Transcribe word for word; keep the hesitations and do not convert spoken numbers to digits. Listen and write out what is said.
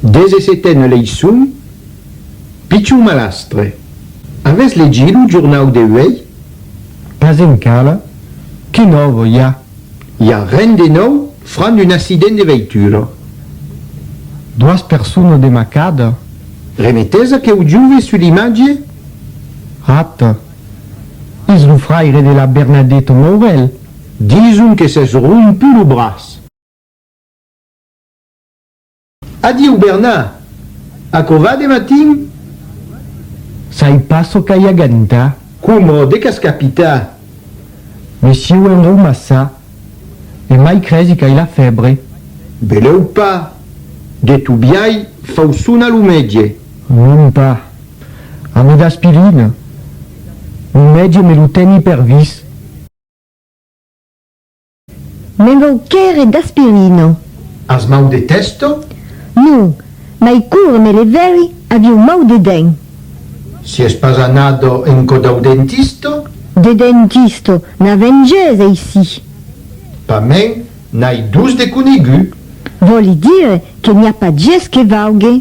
Dètz-e-setena leiçon. Pichon malastre. Avètz legit lo jornau de uèi? Pas encara. Qué nòva i a? I a ren de nòu, franc d'un accident de veitura. Doas personas de macada. Remetètz aqueu jove sus l'imatge? Ata, es lo fraire de la Bernadeta Maurel. Dison que s'es romput lo braç. Adiu, Bernat! Aquò va de matin? Sai pas çò qu'ai agantat. Coma, de qu'as capitat? Me siáu enromassat e mai cresi qu'ai la fèbre. Belèu pas! De tot biais, fau sonar lo mètge. Non pas. Ame d'aspirina. Lo mètge me lo teni per vist. Me'n vau quèrre d'aspirina. As mau de tèsta? Non, mai quora me levèri aviáu mau de dents. Siás pas anada en cò dau dentista? De dentista, n'avèm ges aicí. Pasmens, n'ai dos de coneguts. Vòli dire que n'i a pas ges que vaugue.